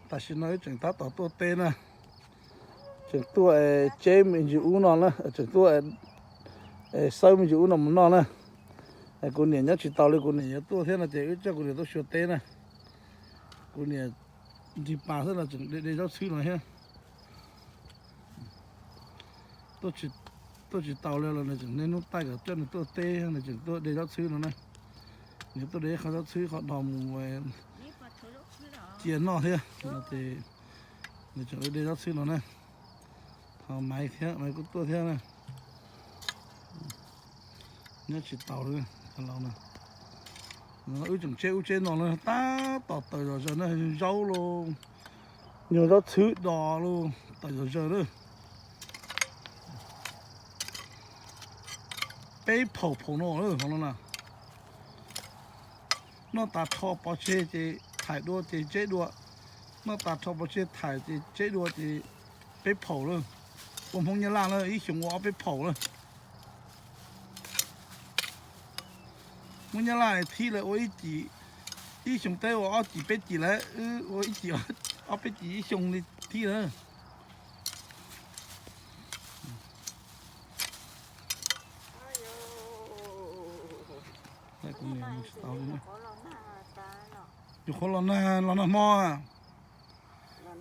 Tam sim no wb tseem tab tom tuaj teb na, tseem tuaj tseb me ntsis ub no na, tseem tuaj xawb me ntsis ub no mus noj na. Kuv niam nyob tsis taus li, kuv niam yuav tuaj thiab no ces wb coj kuv niam tuaj xyuas teb na. Kuv niam nrig pas xwb no tseem de de zaub txhwb no thiab. Tuaj tsis taus li los nws tseem niaj hnub taij kom coj nws tuaj teb, nws tseem tuaj de zaub txhwb no na. Nws tuaj de ib qho zaub txhwb qhov dos mus cia noj thiab no ces nws tseem de zaub txhwb no na. Ho Maiv thiab, Maiv kuj tuaj thiab na. Nyob tsis taus li, wb tseem tseb ub tseb no na, tab tom tawm zom zaws na, zaub los, nyuag zaub txhwb dos los tawm zom zaws na. Peb phaum phaum no lawm hov no na. Noj tas rho pov tseg ces thaim dua ces tseb dua, noj tas rho pov tseg thaim ces tseb dua ces peb phaum lawm. Ua Hmoob Nyab Laj na ib xyoos ua ob peb phaum lawm. Hmoob Nyab Laj thib lawv ua ib cim, ib xyoo teb ua ob cim peb cim lawm, wb ua ib cim ob peb cim ib xyoo li thib lawm. Nyuam qhuav los nag, los nag hmo,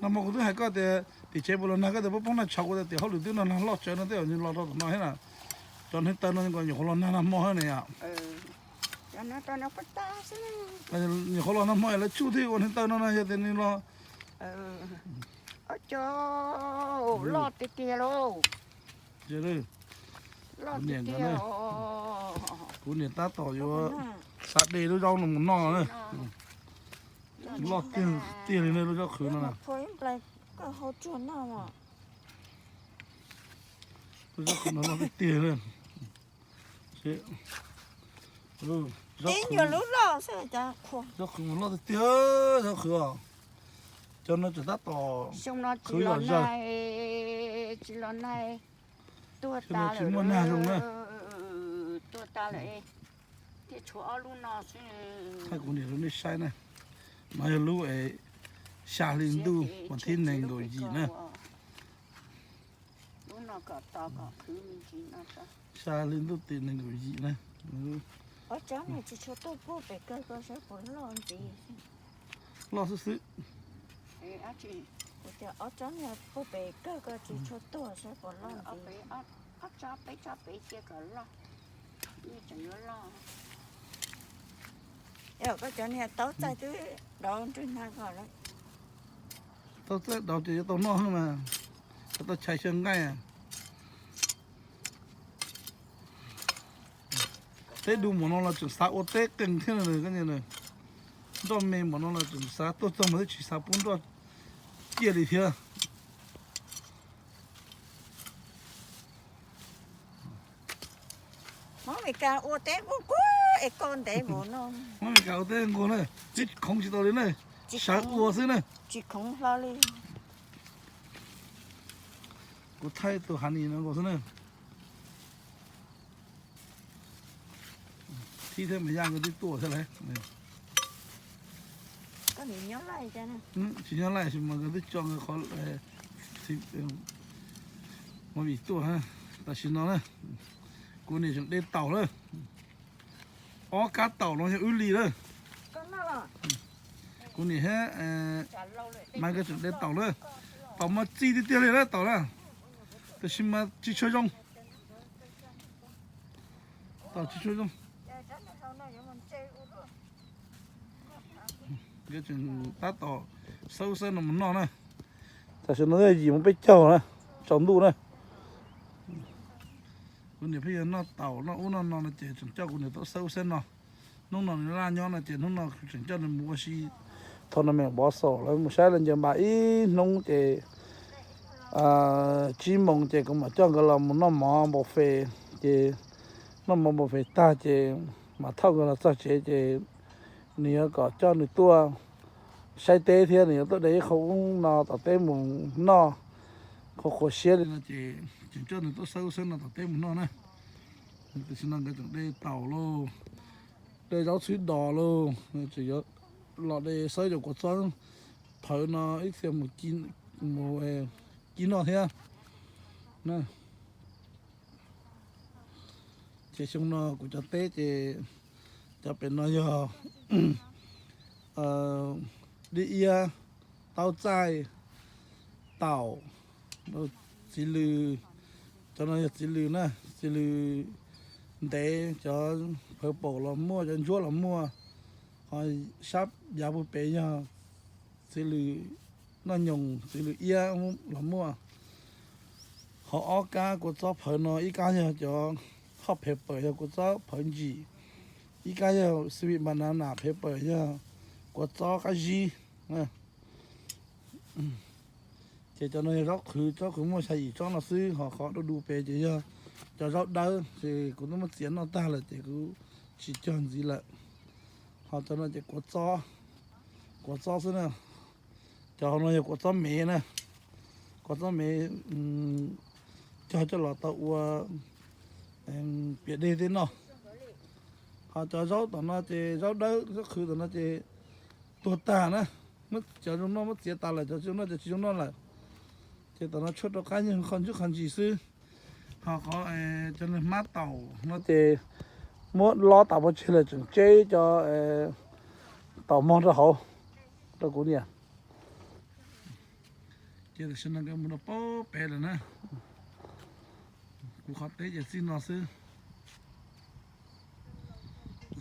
nag hmo kuv twb hais koj tias tim tsev puas los nag, koj tias poob poob nag tshauv, kuv tias tim hauj lwm twb no nag loj tsawv no tej zaum los rau tom no thiab na. Cov hneev taw no nyuam qhuav los nag nag hmo thiab ne yom. Nyuam qhuav los nag hmo es lawv tsuj thiab ua hneev taw no na, yog tias nws los. Ob co loj tiag tiag lauj. Kuv niam tab tom yuav xav de lub zaub no mus noj na. Loj tiag tiag li ne lub zaub qhwv no na. Lub zaub qhwv no loj tiag tiag li. Zaub qhwv, zaub qhwv mas loj tiag tiag, zaub qhwv os. Cov no tseem tab tom qhwv yom zog. Cov no tsis muaj nag zoo na. Thaij kuv niam rau nej saib na. No yog lub xya hli ntuj vas thib nees nkaum yim na. Xya hli ntuj tim nees nkaum yim na. Loj xwb xwb. Koj cov niag tau txaij twb daus nrwg nag ko lawm. Tau txaij daus ces yuav tau noj mas, tau chais xyaw nqaij. Teb du npaum no los tseem xav ua teb qees thiab na. Nroj me npaum no los tseem xav tuaj txog mas twb tsis xav pub nroj ciaj li thiab. Hmoob Meskas ua teb nquag nquag es koj ntev npaum no. Hmoob Meskas ua teb nquag na, twb khoov tsis tau li na, sawv ua xwb na. Tsis khoov hlo li. Kuv thaij tus hav nis no nkaus xwb na. Thib thiab mas yaj nkawd twb tuaj thiab lawm. Tsis nyob laj sis mas nkawd twb tso nkawd qhov movie tuaj. Tam sim no na, kuv niam tseem de taum lawm. Ob kab taum no yog wb li lawm. Kuv niam thiab mas nkawd tseem de taum lawm. Taum mas txi tiag tiag li lawm taum na, tab sis mas tsis tshua zoo. Taum tsis tshua zoo. Nkawd tseem tab tom xawb xawb no mus noj na. Tam sim no yim mus peb caug na, tsaus ntuj na. Kuv niam pheej yog noj taum noj ub noj no no ces tseem coj kuv niam tuaj xawb ub xawb no. Hnub no nws laj nyob no ces hnub no kuv tseem coj nws mus ua si. Thaum no me pov xaum lawv mus saib lawv ncaws npas ib hnub ces tsib moos ces kuv mam coj nkawd los mus noj mov npau fes. Ces noj mov npau fes tag ces mam thauj nkawd los txog tsev ces nws yuav kom coj nws tuaj saib teb thiab nws yuav tuaj de ib qho ub no tom teb mus noj. Qhuav qhuav siab li no ces tseem coj nws tuaj xawb ub xawb no tom teb mus noj na. Tam sim no nkawd tseem de taum lauj, de zaub txhwb dos lauj, tseem yuav los de xawb cov kua txob phawv no ib txhia mus ci noj thiab. Ces xyoo no kuv cov teb ces cov pem no yog dib iab, taub txaij, taum, txiv lws. Cov no yog txiv lws na, txiv lws ntev, cov purple los muaj, cov ntsuab los muaj. Ho sab yav puag pem yog txiv lws noj nyoos, txiv lws iab los muaj. Ho ob kab kua txob phawv no, ib kab yog cov hot pepper, yog kua txob phawv ntsim, ib kab yog sweet banana pepper, yog kua txob qab zib. Ces cov no yog zaub qhwv, zaub qhwv muaj xya yim tsob no xwb, ho qhov du du pem ces yog cov zaub dawb, ces kuv twb muab txiav noj tag lawm ces kuv tsis cog ntxiv lawm. Ho cov no ces kua txob, kua txob xwb na. Cov hauv no yog kua txob mev na, kua txob mev cog coj los tau ua piam dej tej noj. Ho cov zaub tom no ces zaub dawb, zaub qhwv tom no ces tuag tag na, muab cov zoo noj muab txiav tas lawm, cov tsis zoo noj, cov tsis zoo noj lawm. Ces tom no tshuaj rau qab nyuag qhov ntsuj qhov ntsis xwb. Ho qhov cov hmab taum no ces muab lob tas pov tseg lawm, tseem tseb cov taum mog rau hauv rau kuv niam. Ces tam sim no nkawd mus rau pem lawm na. Kuv qhov teb ces txij no xwb.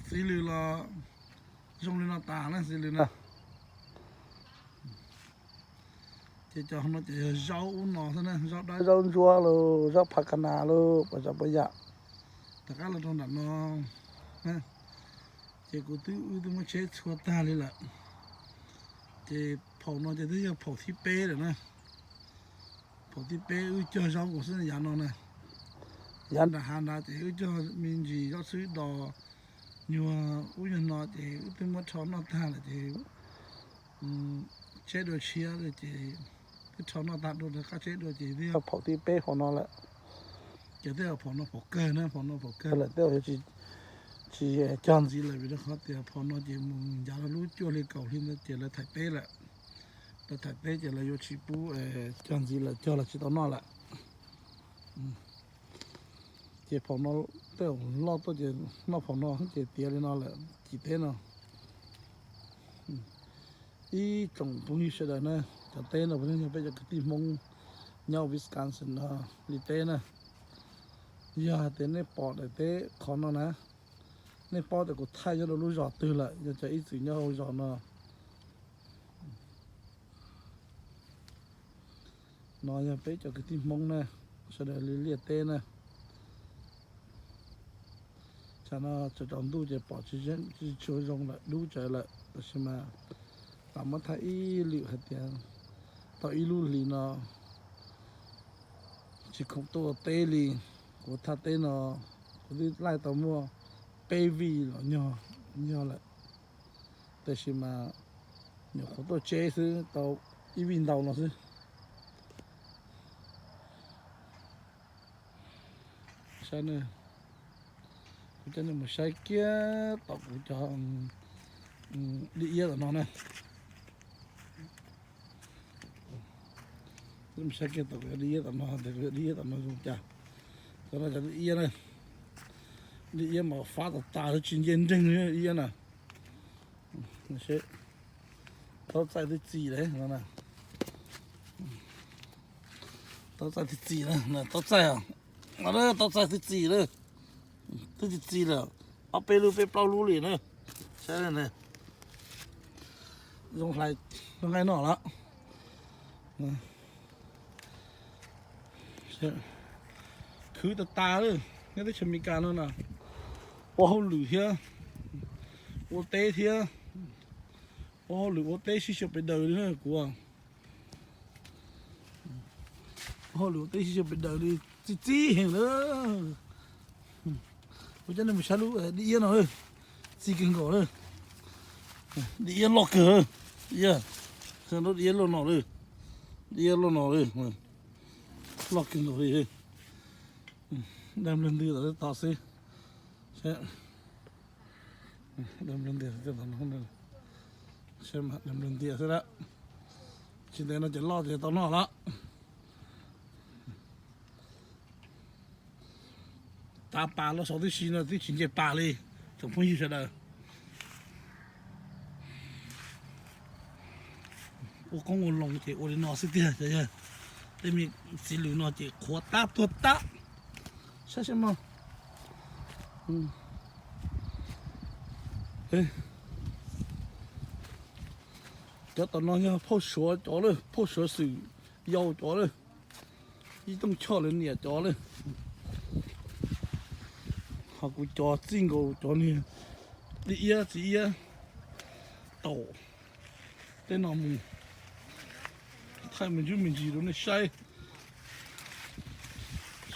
Txiv lws los zoo li no tas na, txiv lws na. Ces cov no ces yog zaub ub no xwb na, zaub dawb, zaub ntsuab los, zaub pha ka nas los, puas tsav puas yam. Tom qab los rau nram no, ces kuv twb, wb twb muab tsheb txhua tag li lawm. Ces phaum no ces twb yog phaum thib peb lawm na. Phaum thib peb wb cog zaub kuv xwb yav no na. Yav nram hav nrad ces wb cog me ntsis zaub txhwb dos, nyuag ub nyuag no ces wb twb muab rho noj tag lawm ces tseb dua tshiab ces twb rho noj tag dua rov qab tseb dua ces twb yog phaum thib peb phaum no lawm. Ces tej zaum phaum no phaum kawg na, phaum no phaum kawg lawm, tej zaum yuav tsis cog ntxiv lawm vim rau qhov tias phaum no ces mus ncav rau lub cuaj hli kaum hli ntawd ces lawv thaiv teb lawm. Lawv thaiv teb ces lawv yuav tsis pub cog ntxiv lawm, cog los tsis tau noj lawm. Ces phaum no tej zaum loj tuaj ces noj phaum no ces tiav li no lawm, cim teb no. Ib tsoom phooj ywg sawv daws na, cov teb no puav leej yog peb cov kwv tij Hmoob nyob Wisconsin no li teb na. Yog hais tias nej pom daim teb qhov no na, nej paub tias kuv thaij nyob rau lub zos twg lawm, yog cov ib txwm nyob hauv zos no. No yog peb cov kwv tij Hmoob na, sawv daws li liaj teb na. Tsam no tsaus ntuj ces pom tsis tshua zoo lawm, dub tsawv lawm, tab sis mas lam muab thaij ib lwm hais tias tau ib lub hlis no tsis khoom tuaj ua teb li. Kuv thaj teb no kuv twb laij tau muaj peb vij los nyog lawm, tab sis mas nyuam qhuav tuaj tseb xwb tau ib vij ntau no xwb. Saib, kuv coj nej mus saib kiag tom kuv cov dib iab tom no na. Mus saib kiag tom kuv cov dib iab tom no, tias kuv cov dib iab tom no zoo cas. Tom no cov dib iab na, dib iab mas fab tas tas, tsis nce nreeg li dib iab na. Taub txaij twb txi lawm no na. Taub txaij twb txi na, taub txaij, taub txaij twb txi lawm. Twb txi txi lawm, ob peb lub peb plaub lub li na. Saib na, zoo hlais, zoo nqaij noj lawm. Khwv tas tas li, nyob teb chaws Amelikas no na, ua hauj lwm thiab ua teb thiab, ua hauj lwm ua teb sib xyaw pes daws li na kuv. Ua hauj lwm ua teb sib xyaw pes daws li, txi txi heev lawm. Kuv coj nej mus saib lub dib iab no, txi kawg nkaus li. Dib iab loj kawg, dib iab, lub dib iab loj no li, dib iab loj no li, loj kawg nkaus li. Dag nplawg ntws tom tod xwb. Dag nplawg ntws tom no, dag nplawg ntws xwb lawm. Tsis ntev no ces loj ces tau noj lawm. Tav pas los saud tib si no twb tsis nce pas li, tsoom phooj ywg sawv daws. Ua qoob ua loo ces ua li no xwb tiag cov yawg. Tej me txiv lws no ces qhuav tab tuag tab. Saib saib mog. Cov tom no yog phauj Suav cov lawm, phauj Suav Xwm Yau cov lawm, Yij Tooj Choj lawv niam cov lawm. Ho kuv cov txij nkaus cov niag dib iab txiv iab taum tej no mus thaij me ntsuj me ntsis rau nej saib,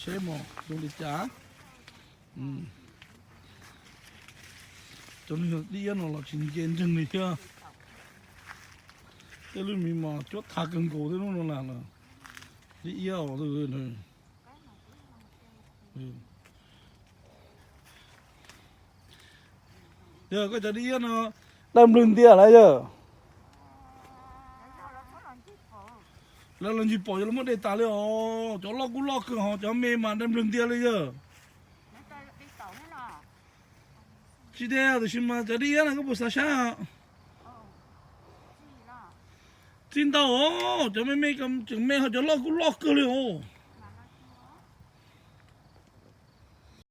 saib mos zoo li cas. Cov niag dib iab no los tsis nce ntseeg li thiab. Tej lub me mos cuab tha kawg nkaus tej lub no na. Dib iab os. Yog koj cov dib iab no daj nplwg ntias lawm yog? Lawv los ncig pom yog lawv muab de tas li os. Cov loj kuj loj kawg hos cov me mas daj nplwg ntias li yog. Tsis tias tiam sis mas cov dib iab no koj puas xav saib? Txij ntau os, cov me me tseem me ho cov loj kuj loj kawg li os.